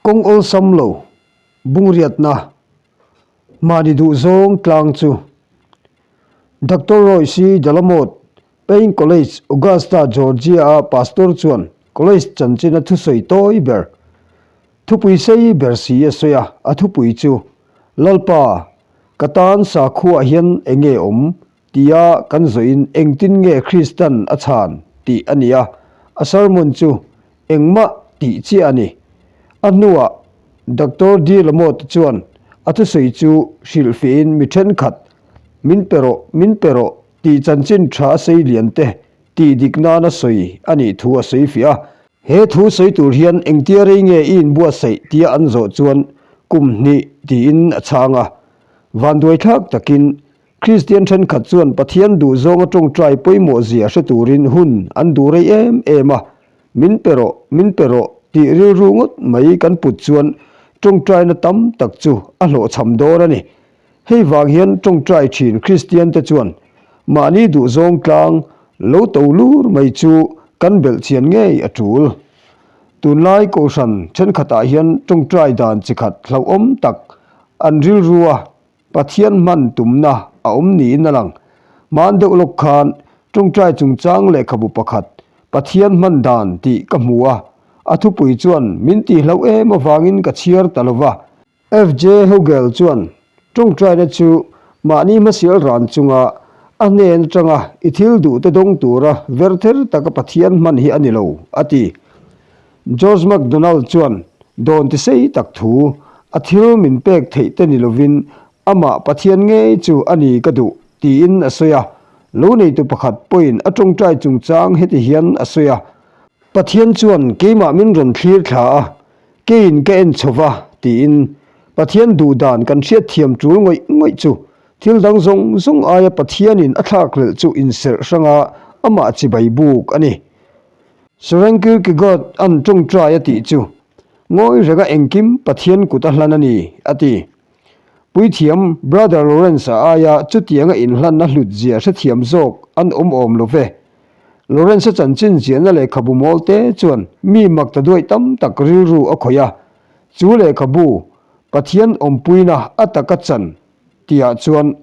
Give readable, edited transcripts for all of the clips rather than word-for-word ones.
Kawng awlsam lo, bungriatna, mahni duhzawng tlang chu. Doctor Roy C. Delamode, Paine College, Augusta, Georgia-a pastor chuan college chanchina thusawi tawi ber, thupui sei ber si a sawi a, a thupui chu, Lalpa, ka tan sakhuaah hian eng nge awm? Tia kan zawhin engtin nge Kristan a chhan tih a ni a, a sermon chu engmah tih chiah a ni. A hnuah Doctor D. Lamotte chuan a thusawi chu hrilhfiahin mi thenkhat, Min pe rawh, min pe rawh tih chanchin tha a sei lian te tih dik nana sawi a nih thu a sawi fiah a. He thu sawi tur hian engtia rei nge i inbuatsaih tia an zawh chuan kum hnih tiin a chhang a. Vanduaithlak takin Kristian thenkhat chuan Pathian duhzawnga tawngtai pawimawh zia hre turin hun an duh rei em em a, Min pe rawh, min pe rawh tih rilru ngawt mai kan put chuan tawngtaina tam tak chu a hlawhchham dawn a ni. Hei vang hian tawngtai thin Kristiante chuan mahni duhzawng tlang lo to lur mai chu kan belh chian ngei a tul. Tunlai kohhran thenkhatah hian tawngtai dan chi khat hlauhawm tak an rilru a Pathian hman tumna a awm niin a lang. Hmaan deuh lawk khan tawngtai chungchang lehkhabu pakhat, Pathian hman dan tih ka hmu a, a thupui chuan min tihloh em avangin ka chhiar ta lo va. FJ Hugel chuan tawngtaina chu mahni hmasial ran chunga a hnen atanga i thil duhte dawng tura verther taka Pathian hman hi a ni lo, a ti. George MacDonald chuan dawn ti sei tak thu, a thil min pek theih te ni lovin amah Pathian ngei chu a ni ka duh, tiin a sawi a. Lo neitu pakhat pawhin a tawngtai chungchang heti hian a sawi a, Pathian chuan keimah min rawn thlir thla a, keiin ka en chho va, tiin. Pathian duh dan kan hriatthiam tul ngawih ngawih chu thil dang zawng zawng aia Pathianin a thlakhlelh chu inserh hranga amah chibai buk a ni. Søren Kierkegaard an tawngtai a tih chu, Ngawi renga engkim Pathian kut a hlan a ni, a ti. Puithiam Brother Lawrence-a aia chutianga inhlanna hlutzia hrethiam zawk an awm awm lo ve. Lawrence-a chanchin ziahna lehkhabu mawlte chuan mi mak ta duaih tam tak rilru a khawih a, chu lehkhabu Pathian awmpuina a taka chan Tihah chuan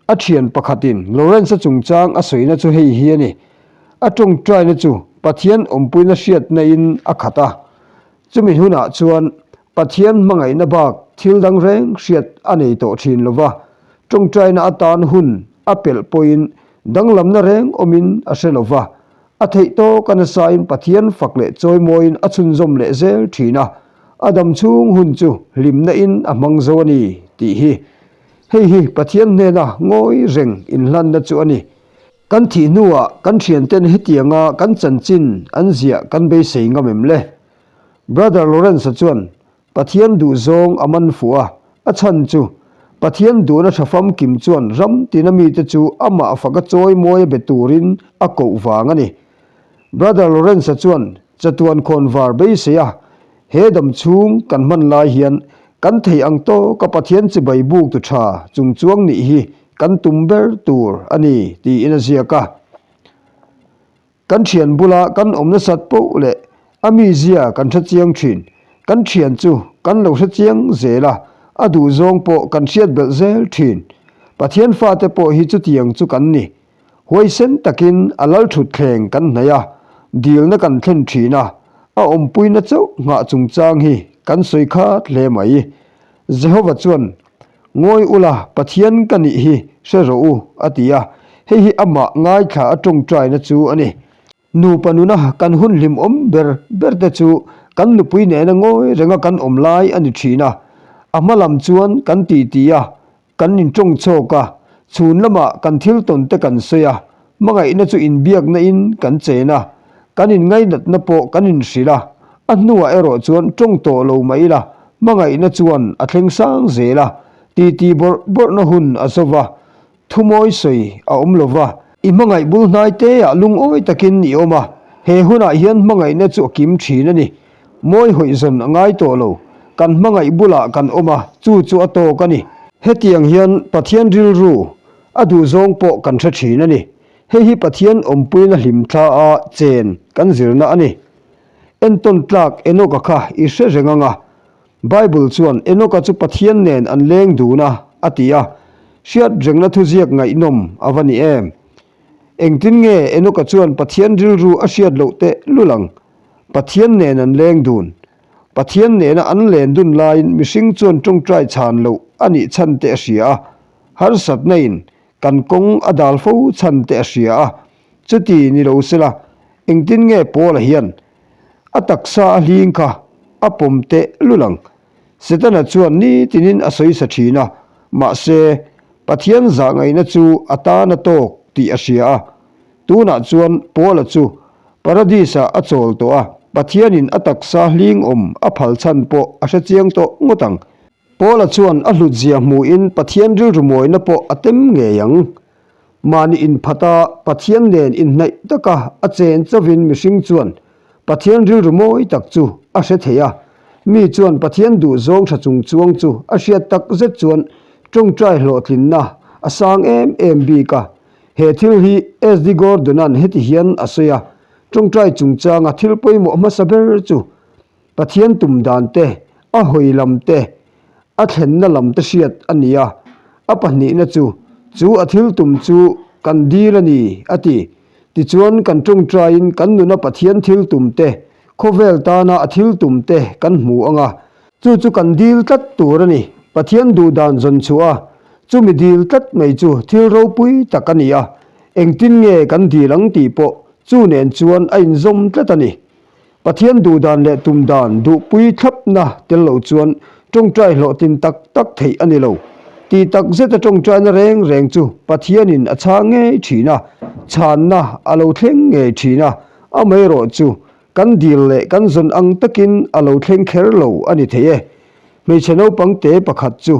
a thian pakhatin Lawrence-a chungchang a sawina chu hei hi a ni, A tawngtaina chu Pathian awmpuina hriatna-in a khat a, chumi hunah chuan Pathian hmangaihna bak thil dang reng hriat a nei tawh thin lo va, tawngtaina atan hun a pelh pawhin danglamna reng awmin a hre lo va, A theih tawk a nasain Pathian fak leh chawimawiin a chhunzawm leh zel thin a, a dam chhung hun chu hlimna in a hmang zo a ni tih hi. Hei hi Pathian hnena ngawi reng inhlanna chu a ni. Kan thih hnuah kan thianten hetianga kan chanchin an ziah kan beisei ngam em le? Brother Lawrence-a chuan Pathian duhzawng a man fuh a, a chhan chu, Pathian duhna tha famkim chuan ram tina mite chu amah faka chawi mawi a be turin a koh vang a ni. Brother Lawrence-a chuan chatuan khawnvar beisei a, he dam chhung kan hman lai hian kan thei ang tawka Pathian chibai buk tu tha chungchuang nih hi kan tum ber tur a ni tiin a ziak a. Kan thian bula kan awm nasat poh leh a mizia kan hre chiang thin. Kan thian chu kan lo hre chiang zel a, a duhzawng pawh kan hriat belh zel thin. Pathian fate pawh hi chutiang chu kan ni. Huaisen takin a lal thutthleng kan hnaih a, dilna kan thlen thin a, a awmpuina chauh nghah chungchang hi kan sawi khat hle mai. Jehova chuan Ngawi ula, Pathian ka nih hi hre rawh u, a ti a. Hei hi amah ngaithla a tawngtaina chu a ni. Nupa nuna kan hun hlimawm ber berte chu kan nupui nena ngawi renga kan awm lai a ni thin a. A hma lam chuan kan titi a, kan intawng chhawk a, chhun lamah kan thil tawn te kan sawi a, hmangaihna chu inbiakna in kan chen a, kan inngainatna pawh kan inhrilh a. A hnuah erawh chuan tawng tawh lo mah ila, hmangaihna chuan a thleng sang zel a, titi bawrh bawrhna hun a zo va, thumawi sawi a awm lo va. I hmangaih bul hnai teah lungawi takin i awm a, he hunah hian hmangaihna chu a kim thin a ni. Mawi hawih zawn a ngai tawh lo, kan hmangaih bulah kan awm a, chu chu a tawk a ni. Hetiang hian Pathian rilru a duhzawng pawh kan hre thin a ni. Hei hi Pathian awmpuina hlimthla a chen kan zirna a ni. Entawn tlak Enoka kha i hre reng ang a. Bible chuan Enoka chu Pathian nen an leng dun a, a ti a. Hriat rengna thuziak ngaihnawm a va ni em? Engtin nge Enoka chuan Pathian rilru a hriat loh teh lul ang? Pathian nen an leng dun. Pathian nena an len dun laiin mihring chuan tawngtai chhan loh a nih chhan te a hria a, harsatna in kan kawng a dal fo chhan te a hria a. Chuti ni lo sela, engtin nge Paula hian a taksa a hling kha a pawm teh lul ang? Setana chuan nitinin a sawi sa thin a, mahse, Pathian zahngaihna chu a tan a tawk tih a hria a. Tunah chuan Paula chu Paradis-ah a chawl tawh a, Pathianin a taksa hling awm a phal chhan pawh a hre chiang tawh ngawt ang. Paula chuan a hlutzia hmuhin Pathian rilru mawina pawh a tem ngei ang. Mahni inphata Pathian nen inhnaih taka a chen chauhin mihring chuan Pathian rilru mawi tak chu a hre thei a. Mi chuan Pathian duhzawng tha chung chuang chu a hriat tak zet chuan tawngtai hlawhtlinna a sang em em bik a. He thil hi SD Gordon-a'n heti hian a sawi a, Tawngtai chungchanga thil pawimawh hmasa ber chu Pathian tum dan te, a hawi lam te, a thlenna lam te hriat a ni a. A pahnihna chu, chu a thil tum chu kan dil a ni, a ti. Tichuan kan tawngtaiin kan nuna Pathian thil tum te, khawvel tana a thil tum te kan hmu ang a. Chu chu kan dil tlat tur a ni. Pathian duh dan zawn chhuah a, chumi dil tlat mai chu thil ropui tak a ni a. Engtin nge kan dil ang tih pawh chu nen chuan a inzawm tlat a ni. Pathian duh dan leh tum dan duhpui thlapna tel lo chuan tawngtai hlawhtlin tak tak theih a ni lo. Tih tak zeta tawngtaina reng reng chu Pathianin a chhang ngei thin a, chhanna a lo thleng ngei thin a, amaherawh chu kan dil leh kan zawn ang takin a lo thleng kher lo a ni thei e. Hmeichhe naupang te pakhat chu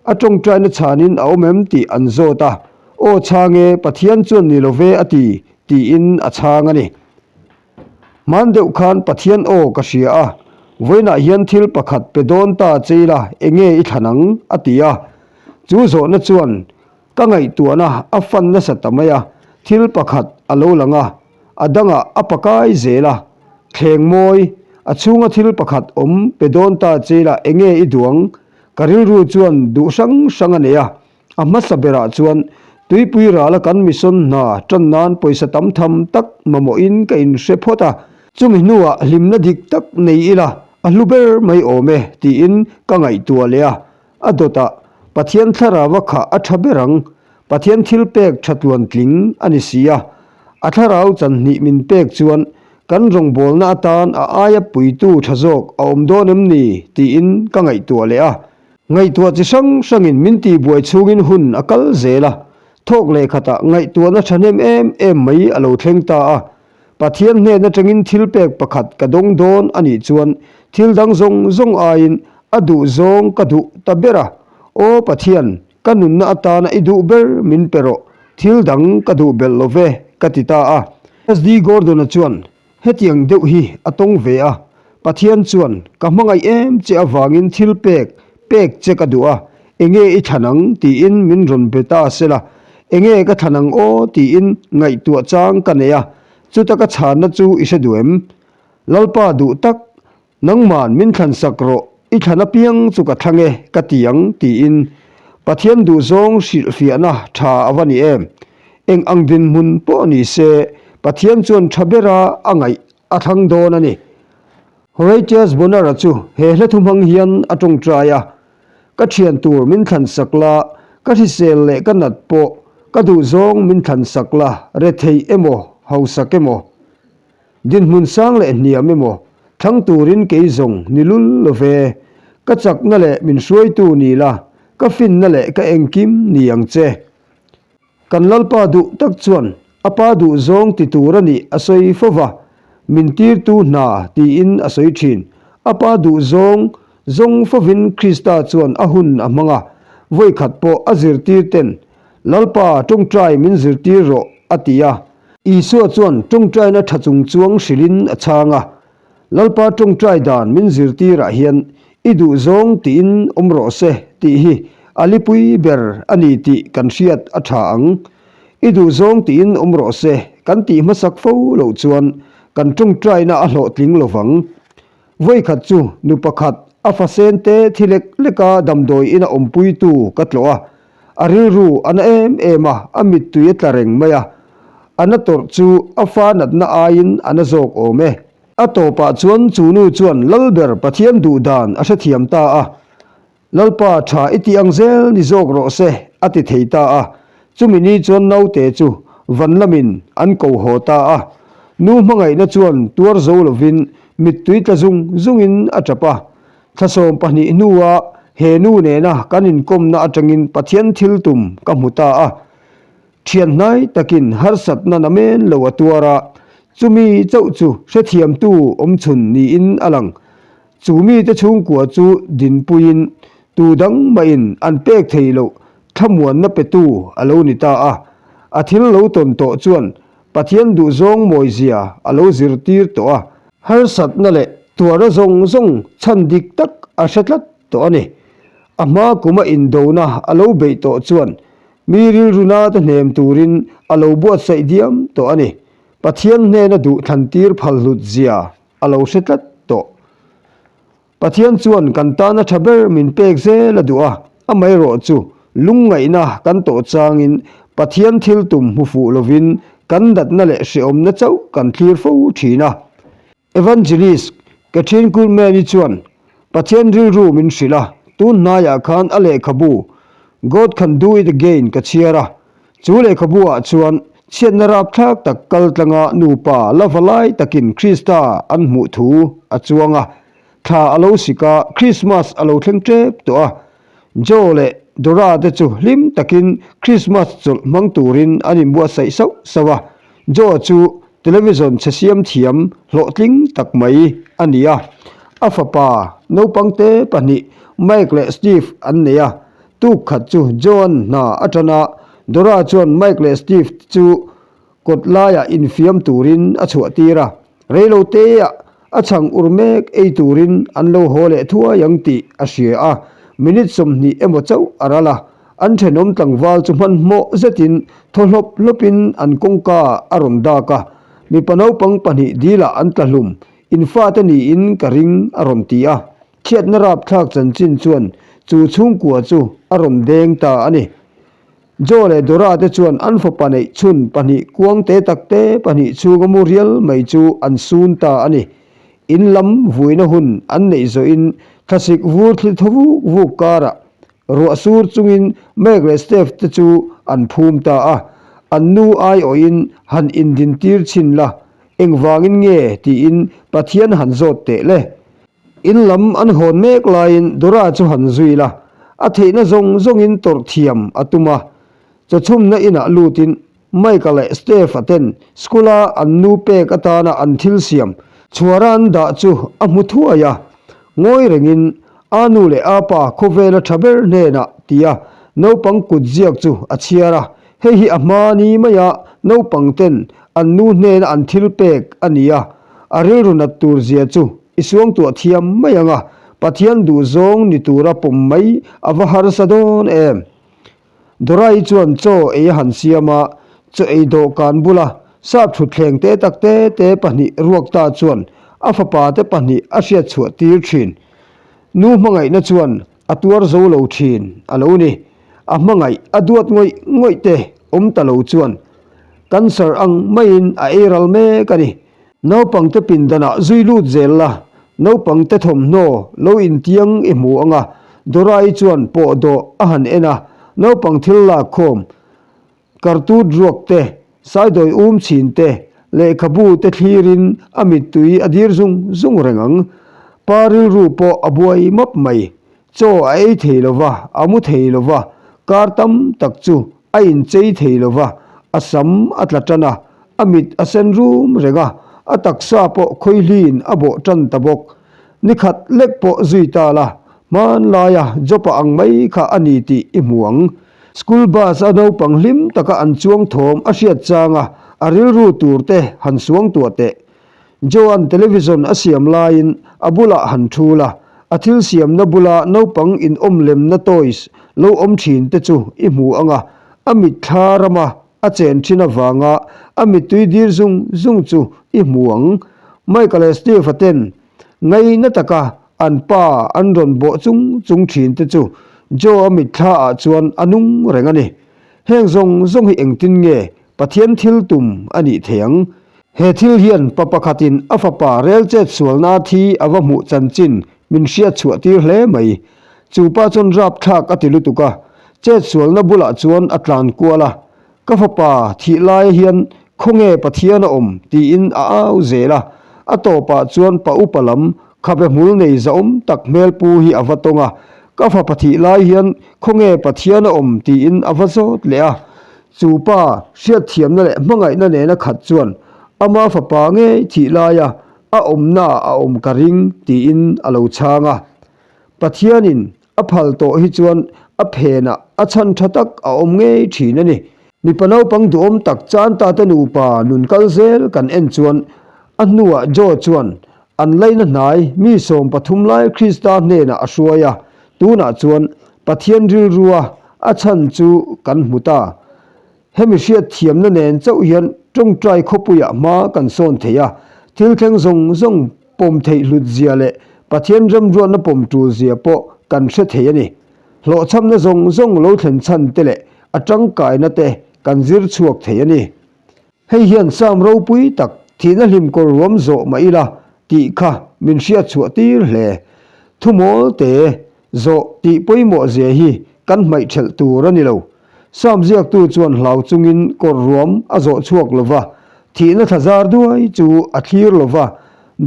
a tawngtaina chhanin a awm em tih an zawt a, Aw chhang e, Pathian chuan ni lo ve a ti, tiin a chhang a ni. Hman deuh khan Pathian aw ka hria a, vawiinah hian thil pakhat pe dawn ta che ila enge i thlan ang? a ti a. Chu zawhna chuan ka ngaihtuahna a fan nasa ta mai a, thil pakhat a lo lang a, a dangah a pakai zel a, thleng mawi, a chhunga thil pakhat awm pe dawn ta che ila enge i duh ang? Ka rilru chuan duh hrang hrang a nei a, A hmasa berah chuan tuipui rala kan mission hna tan nan pawisa tam tham tak mamawhin ka inhre phawt a, chumi hnuah hlimna dik tak nei ila a hlu ber mai awm e tiin ka ngaihtuah leh a, a dawtah Pathian thlarau a khah a tha ber ang, Pathian thil pek tha tluan tling a ni si a, a thlarau chanhnih min pek chuan kan rawngbawlna atan a aia puitu tha zawk a awm dawn em ni tiin ka ngaihtuah leh a. Ngaihtuah chi hrang hrangin min tihbuai chhungin hun a kal zel a, thawk leh khatah ngaihtuahna thahnem em em mai a lo thleng ta a. Pathian hnen atangin thil pek pakhat ka dawng dawn a nih chuan thil dang zawng zawng aiin a duh zawng ka duh ta ber a, Aw Pathian, ka nunna atana i duh ber min pe rawh, thil dang ka duh belh lo ve, ka ti ta a. SD Gordon-a chuan Hetiang deuh hi a tawng ve a, Pathian chuan ka hmangaih em che avangin thil pek pek che ka duh a, enge i thlan ang tiin min rawn be ta sela, enge ka thlan ang aw tiin ngaihtuah chang ka nei a, chuta ka chhanna chu i hre duh em? Lalpa duh tak Nangman min thlan sak rawh, i thlan apiang chu ka thlang e, ka ti ang, tiin Pathian duhzawng hrilhfiahna tha a va ni em? Eng ang dinhmun pawh ni se, Pathian chuan tha bera a ngaih a thlang dawn a ni. Horatius Bonar-a chu he hla thu hmang hian a tawngtai a, Ka thian tur min thlan sak la, ka hrisel leh ka nat pawh, ka duhzawng min thlan sak la, retheih emaw, hausak emaw. Dinhmun sang leh hniam emaw, thlang turin kei zawng ni lul lo ve. Ka chakna leh min hruaitu ni la, ka finna leh ka engkim ni ang che. Kan Lalpa duh tak chuan a pa duh zawng ti tur a nih a sawi fo va, min tirtu hna tiin a sawi thin. A pa duh zawng zawng fovin Krista chuan a hun a hmang a, vawikhat pawh a zirtir ten, Lalpa tawngtai min zirtir rawh a ti a. Isua chuan tawngtaina tha chung chuang hrilhin a chhang a, Lalpa tawngtai dan min zirtirah hian i duh zawng tiin awm rawh se tih hi a lipui ber a ni tih kan hriat a tha ang. I duh zawng tiin awm rawh se kan tih hmasak fo loh chuan kan tawngtaina a hlawhtling lovang. Vawikhat chu nu pakhat. A fasen te thi lek leka damdawi ina awmpuitu ka tlawh a, a rilru a na em em a, a mittui a tla reng mai a. A na tawrh chu a fa natna aiin a na zawk awm e. A tawpah chuan chu nu chuan Lalber Pathian duh dan a hrethiam ta a, Lalpa tha i tih ang zel ni zawk rawh se a ti thei ta a. Chumi ni chuan naute chu van lamin an ko haw ta a. Nu hmangaihna chuan tuar zo lovin mittui tla zung zungin a tap a. Thlasawm pahnih hnua he nu nena kan inkawmna atangin Pathian thil tum ka hmu ta a. Thian hnai takin harsatna namen lo a tuar a, chumi chauh chu hrethiamtu awmchhun niin a lang. Chu mite chhungkua chu dinpuiin tu dang mahin an pek thei loh thlamuanna petu a lo ni ta a. A thil lo tawn tawh chuan Pathian duhzawng mawizia a lo zirtir tawh a. Harsatna leh tuarna zawng zawng chhan dik tak a hre tlat tawh a ni. A hma kuma indona a lo beih tawh chuan mi rilru nate hnem turin a lo buatsaih diam tawh a ni. Pathian hnena duh thlantir phal hlut zia a lo hre tlat tawh. Pathian chuan kan tana tha ber min pek zel a duh a, amaherawh chu lungngaihna kan tawh changin Pathian thil tum hmu fuh lovin kan natna leh hrehawmna chauh kan thlir fo thin a. Evangelist Kathryn Kuhlman-i chuan Pathian rilru min hrilh a, tun hnaiah khan a lehkhabu God Can Do It Again ka chhiar a, Chu lehkhabu-ah chuan chhiatna rapthlak tak kal tlanga nupa la va lai takin Krista an hmuh thu a chuang a. Thla a lo sik a, Krismas a lo thleng tep tawh a. Joe leh Dora te chu hlim takin Krismas chawlh hmang turin an inbuatsaih sauh sauh a. Joe chu television chhe siam thiam hlawhtling tak mai a ni a. A fapa naupangte pahnih Mike leh Steve an nei a. Tuk khat chu Joan hna a tan a, Dora chuan Mike leh Steve chu kawt laiah infiam turin a chhuah tir a, reilo teah a chhang ur mek ei turin an lo haw leh thuai ang tih a hria a, minute 20 emaw chauh a ral a, an thenawm tlangval chu hmanhmawh zetin thaw hlawp hlawpin an kawngka a rawn dak a, mipa naupang pahnih dilah an tla hlum, in fate niin ka ring a rawn ti a. Chhiatna rapthlak chanchin chuan chu chhungkua chu a rawn deng ta a ni. Joe leh Dora te chuan an fapa neih chhun pahnih kuang te tak te pahnih chhunga mu rial mai chu an sun ta a ni. In lam vuina hun an neih zawhin thlasik vur thli thaw vuk vuk karah ruah sur chungin Mike leh Steph te chu an phum ta a. An nu aiawhin han indintir chhin la, engvangin nge tiin Pathian han zawt teh le. In lam an hawn mek laiin Dora chu han zui la, a theihna zawng zawngin tawrh thiam a tum a. Chawchhumna inah lutin Mike-a leh Steph-a ten school-a an nu pek atana an thil siam chhuara an dah chu a hmu thuai a. Ngawi rengin a nu leh a pa khawvela tha ber hnenah tia naupang kut ziak chu a chhiar a, hei hi a hma ni maia naupang ten an nu hnena an thil pek a ni a, a rilru nat tur zia chu I suangtuah thiam mai ang a, Pathian duhzawng ni tura pawm mai a va harsa dawn em? Dorai chuan chaw ei a han siam a, chaw ei dawhkan bula sap thutthleng te tak te te pahnih ruak ta chuan a fapa te pahnih a hriat chhuah tir thin. Nu hmangaihna chuan a tuar zo lo thin a lo ni. A hmangaih a duat ngawih ngawih te awm ta lo chuan cancer ang maiin a ei ral mek a ni. Naupangte pindanah zui lut zel la, naupangte thawmhnaw lo intiang i hmu ang a, Dorai chuan pawh dawh a han en a, naupang thil lak khawm, kartut ruak te, saidawi um chhin te, lehkhabu te thlirin a mittui a dir zung zung reng ang. Pa rilru pawh a buai map mai. Chaw a ei thei lo va, a mu thei lo va, kar tam tak chu a inchei thei lo va, a sam a tla tan a, a mit a sen rum reng a, a taksa pawh khawihliin a bawh tan ta bawk. Ni khat lek pawh zui ta la, hmanlaia Jopa ang mai kha a ni tih i hmu ang. School bus a naupang hlim taka an chuang thawm a hriat changa a rilru tur te han suang tuah teh. Joan television a siam laiin a bulah han thul a, a thil siamna bula naupang inawm lemna toys lo awm thin te chu i hmu ang a, a mitthla rama a chen thin avanga a mittui dir zung zung chu i hmu ang. Mike-a leh Steve-a ten ngaina taka. an pa an rawn bawh chung chung thin te chu Joe-a mitthla ah chuan a nung reng a ni. Heng zawng zawng hi engtin nge Pathian thil tum a nih thei ang? He thil hian pa pakhatin a fapa rel chet sualna thi a va hmuh chanchin min hriat chhuah tir hle mai. Chu pa chuan rapthlak a ti lutuk a, chet sualna bulah chuan a tlan kual a, Ka fapa thih lai hian khawnge Pathian a awm? tiin a au zel a. A tawpah chuan pa upa lam khabe hmul nei zahawm tak hmelpu hi a va tawng a, Ka fapa thih lai hian khawnge Pathian a awm? tiin a va zawt leh a. Chu pa hriatthiamna leh hmangaihna nena khat chuan ama fapa ngei thih laia a awmnaah a awm ka ring tiin a lo chhang a. Pathianin a phal tawh hi chuan a phenah a chhan tha tak a awm ngei thin a ni. Mipa naupang duhawm tak Chanta te nupa nun kal zel kan en chuan a hnuah Joe chuan an laina hnai mi 13 lai Krista hnenah a hruai a, tunah chuan Pathian rilrua a chhan chu kan hmu ta. Hemi hriat thiamna nen chauh hian tawngtai khawpuiah hma kan sawn thei a, thil thleng zawng zawng pawm theih hlut zia leh Pathian remruatna pawm tul zia pawh kan hre thei a ni. Hlawhchhamna zawng zawng lo thlen chhan te leh a tangkaina te kan zir chhuak thei a ni. Hei hian Sam ropui tak thihna hlim kawr ruam zawh mah ila tih kha min hriat chhuah tir hle. Thumawl te zawh tih pawimawh zia hi kan hmaih thelh tur a ni lo. Sam ziaktu chuan hlau chungin kawr ruam a zawh chhuak lo va, thihna thla zar duai chu a thlir lo va.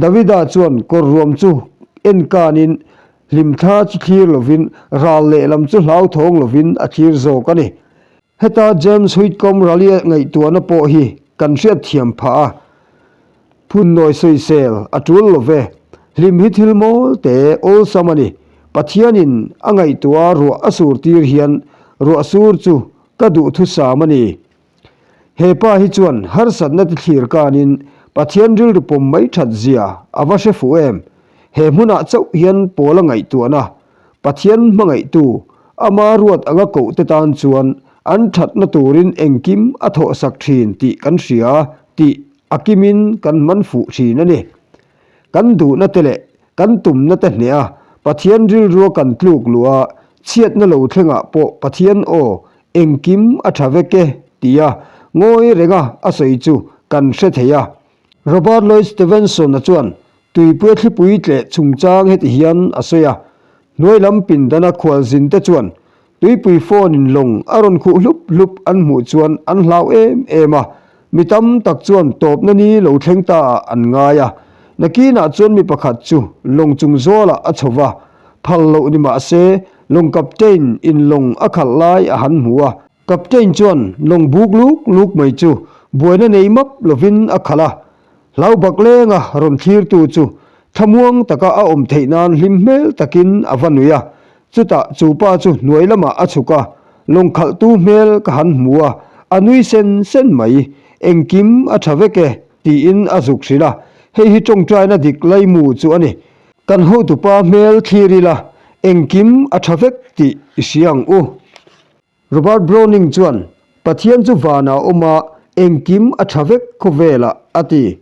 Davida chuan kawr ruam chu en kanin hlimthla chu thlir lovin ral lehlam chu hlauthawng lovin a thlir zawk a ni. Heta James Whitcomb Raleigh ngaihtuahna pawh hi kan hriat thiam phah a, phunnawi sawisel a tul lo ve. Hlim hi thil mawl te awlsam a ni. Pathianin a ngaihtuah ruah a sur tir hian ruah sur chu ka duhthusam a ni. He pa hi chuan harsatna ti thlir kanin Pathian rilru pawm mai that zia a va hre fuh em? He hmunah chauh hian pawl a ngaihtuahna Pathian hmangaihtu, ama ruat anga koh te tan chuan an thatna turin engkim a thawhsak thin tih kan hria tih a kimin kan hman fuh thin a ni. Kan duhna te leh kan tumna te hneh a, Pathian rilrua kan tluk luh a, chhiatna lo thlengah pawh Pathian aw engkim a tha vek e tia ngawi renga a sawi chu kan hre thei a. Robert Louis Stevenson-a chuan Tuipuia thlipui tleh chungchang heti hian a sawi a, hnuai lam pindana khualzin te chuan tuipui phone in lawng a rawn khuh hlup hlup an hmuh chuan an hlau em em a, mi tam tak chuan tawpna ni lo thleng ta ah an ngai a. Nakinah chuan mi pakhat chu lawng chung zawlah a chho va, phal loh ni mah se lawng captain in lawng a khalh lai a han hmu a. Captain chuan lawng buk luk luk mai chu buaina nei map lovin a khalh a, Hlau bak lenga rawn thlirtu chu thlamuang taka a awm theih nan hlim hmel takin a va nui a. Chutah chu pa chu hnuai lamah a chhuk a, lawngkhalhtu hmel ka han hmu a, a nui sen sen mai. Engkim a tha vek e, tiin a zuk hrilh a. Hei hi tawngtaina dik laimu chu a ni. Kan hotupa hmel thlir ila, engkim a tha vek tih i hria ang u. Robert Browning chuan, Pathian chu vanah a awm a, engkim a tha vek khawvelah, a ti.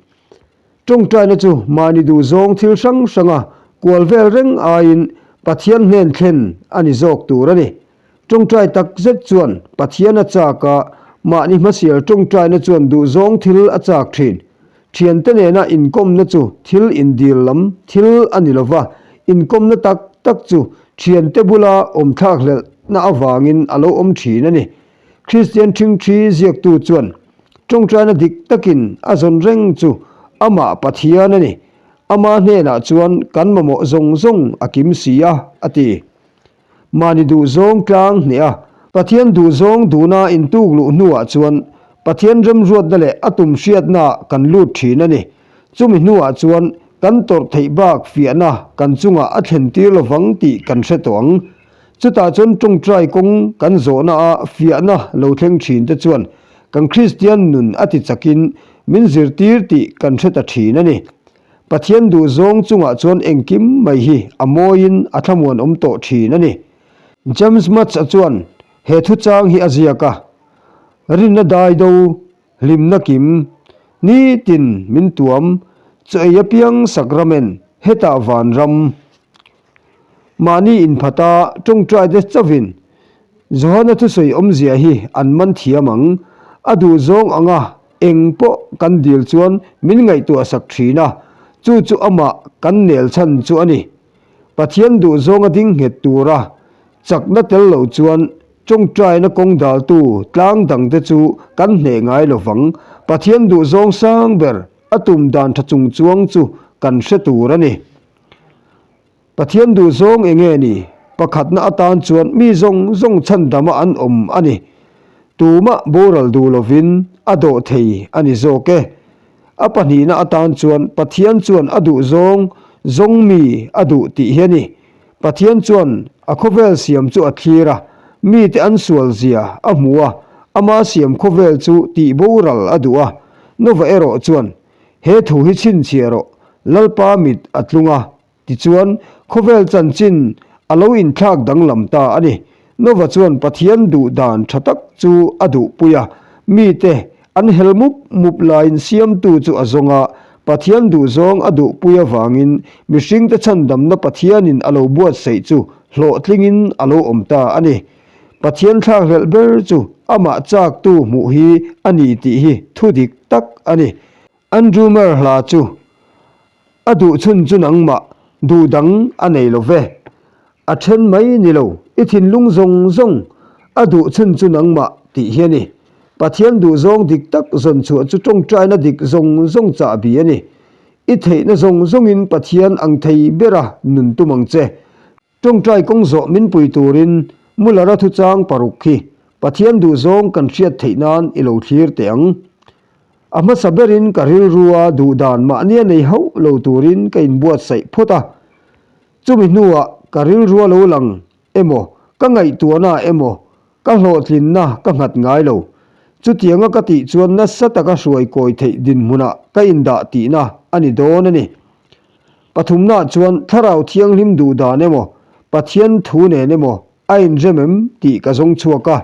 Tawngtaina chu mahni duhzawng thil hrang hranga kual vel reng aiin Pathian hnen thlen a ni zawk tur a ni. Tawngtai tak zet chuan Pathian a chak a, mahni hmasial tawngtaina chuan duhzawng thil a chak thin. Thiante nena inkawmna chu thil indil lam thil a ni lova, inkawmna tak tak chu thiante bula awm thlakhlelhna avangin a lo awm thin a ni. Kristian ṭhingṭhi ziaktu chuan ṭawngṭaina dik takin a zawn reng chu amah Pathian a ni, ama hnenah chuan kan mamawh zawng zawng a kim si a, a ti. Mahni duhzawng tlang hneh a, Pathian duhzawng duhna intuk luh hnuah chuan Pathian remruatna leh a tum hriatnaah kan lut thin a ni. Chumi hnuah chuan kan tawrh theih bak fiahna kan chungah a thlen tir lovang tih kan hre tawh ang. Chutah chuan tawngtai kawng kan zawhnaah fiahna lo thleng thin te chuan kan Kristian nun a ti chakin min zirtir tih kan hre ta thin a ni. Pathian duhzawng chungah chuan engkim mai hi a mawiin a thlamuan awm tawh thin a ni. James Mutz-a chuan he thuchang hi a ziak a, Rinna dai do, hlimna kim, nitin min tuam, chaw ei apiang sakramen, hetah vanram. Mahni inphata tawngtaite chauhin Johana thusawi awmzia hi an man thiam ang. A duhzawng anga eng pawh kan dil chuan min ngaihtuah sak thin a, chu chu amah kan nel chhan chu a ni. Pathian duhzawnga ding nghet tura chakna tel lo chuan tawngtaina kawng daltu tlang dangte chu kan hneh ngai lo vang. Pathian duhzawng sang ber a tum dan tha chung chuang chu kan hre tur a ni. Pathian duhzawng eng nge ni? Pakhatna atan chuan mi zawng zawng chhandama an awm a ni. Tumah boral duh lovin a dawh thei a ni zawk e. A pahnihna atan chuan Pathian chuan a duhzawng zawng mi a duh tih hi a ni. Pathian chuan a khawvel siam chu a thlir a, mite an sual zia a hmu a, ama siam khawvel chu tih boral a duh a. Nova erawh chuan, He thu hi chhinchhiah rawh, Lalpa mit a tlung a, Tichuan, khawvel chanchin a lo inthlak danglam ta a ni. Nova chuan Pathian duh dan tha tak chu a duhpui a, mite an hel mup mup laiin siamtu chu a zawng a, Pathian duhzawng a duhpui avangin mihringte chhandamna Pathianin a lo buatsaih chu hlawhtlingin a lo awm ta a ni. Pathian thlakhlelh ber chu amah chaktu hmuh hi a ni tih hi thu dik tak a ni. Andrew Mer hla chu a duh chhun chu nangmah duh dang a nei lo ve. A then mai ni lo, i thinlung zawng zawng a duh chhun chu nangmah tih hi a ni. Pathian duhzawng dik tak zawn chhuah chu tawngtaina dik zawng zawng chahbi a ni. I theihna zawng zawngin Pathian ang thei bera nun tum ang che. Tawngtai kawng zawh min pui turin Muller-a thuchang paruk khi Pathian duhzawng kan hriat theih nan i lo thlir teh ang. A hmasa berin ka rilrua duhdan mahnia nei hauh lo turin ka inbuatsaih phawt a. Chumi hnuah ka rilrua lo lang emaw, ka ngaihtuahna emaw, ka hlawhtlinna ka nghat ngai lo. Chutianga ka tih chuan nasa taka hruai kawi theih dinhmunah ka indah tihna a ni dawn a ni. Pathumnaah chuan Thlarau Thianghlim duh dan emaw, Pathian thu nen emaw a inrem em tih ka zawng chhuak a.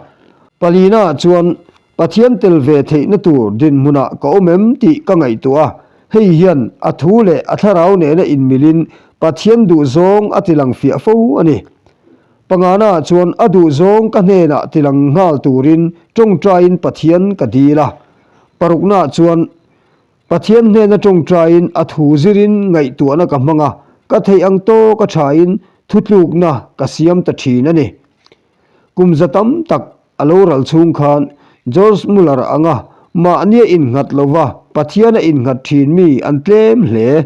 Palinaah chuan Pathian tel ve theihna tur dinhmunah ka awm em tih ka ngaihtuah a, hei hian a thu leh a thlarau nena inmilin Pathian duhzawng a tilang fiah fo a ni. Panganaah chuan a duhzawng ka hnenah tilang nghal turin tawngtaiin Pathian ka dil a. Paruknaah chuan Pathian hnena tawngtaiin a thu zirin ngaihtuahna ka hmang a, ka theih ang tawk a thain thutlukna ka siam ta thin a ni. Kum za tam tak a lo ral chhung khan George Muller anga mahnia innghat lova Pathiana innghat thin mi an tlem hle.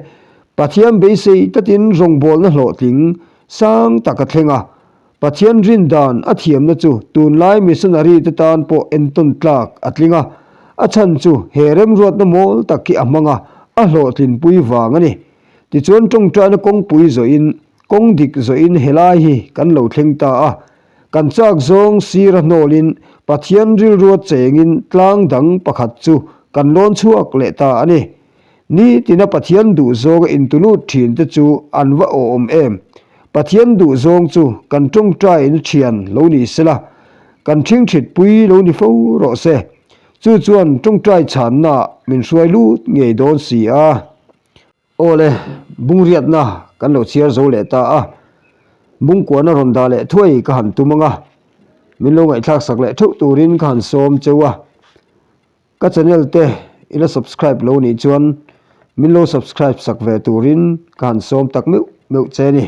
Pathian beisei tatin rawngbawlna hlawhtling sang tak a thleng a, Pathian rin dan a thiamna chu tunlai missionary te tan pawh entawn tlak a tling a, a chhan chu he remruatna mawl tak hi a hmang a, a hlawhtlinpui vang a ni. Tichuan tawngtaina kawngpui zawhin, kawng dik zawhin helai hi kan lo thleng ta a, kan chak zawng sira hnawlin Pathian rilrua chengin tlang dang pakhat chu kan lawn chhuak leh ta a ni. Nitina Pathian duhzawnga intulut thin te chu an va awhawm em? Pathian duhzawng chu kan tawngtaina thian lo ni sela, kan thingthitpui lo ni fo rawh se. Chu chuan tawngtai chhannaah min hruai lut ngei dawn si a. Aw le, bungriatna kan lo chhiar zo leh ta a, bungkuana rawn dah leh thuai ka han tum ang a, min lo ngaihthlak sak leh theuh turin ka han sawm cheu a. Ka channel te i la subscribe lo nih chuan min lo subscribe sak ve turin ka han sawm tak meuh meuh che ni.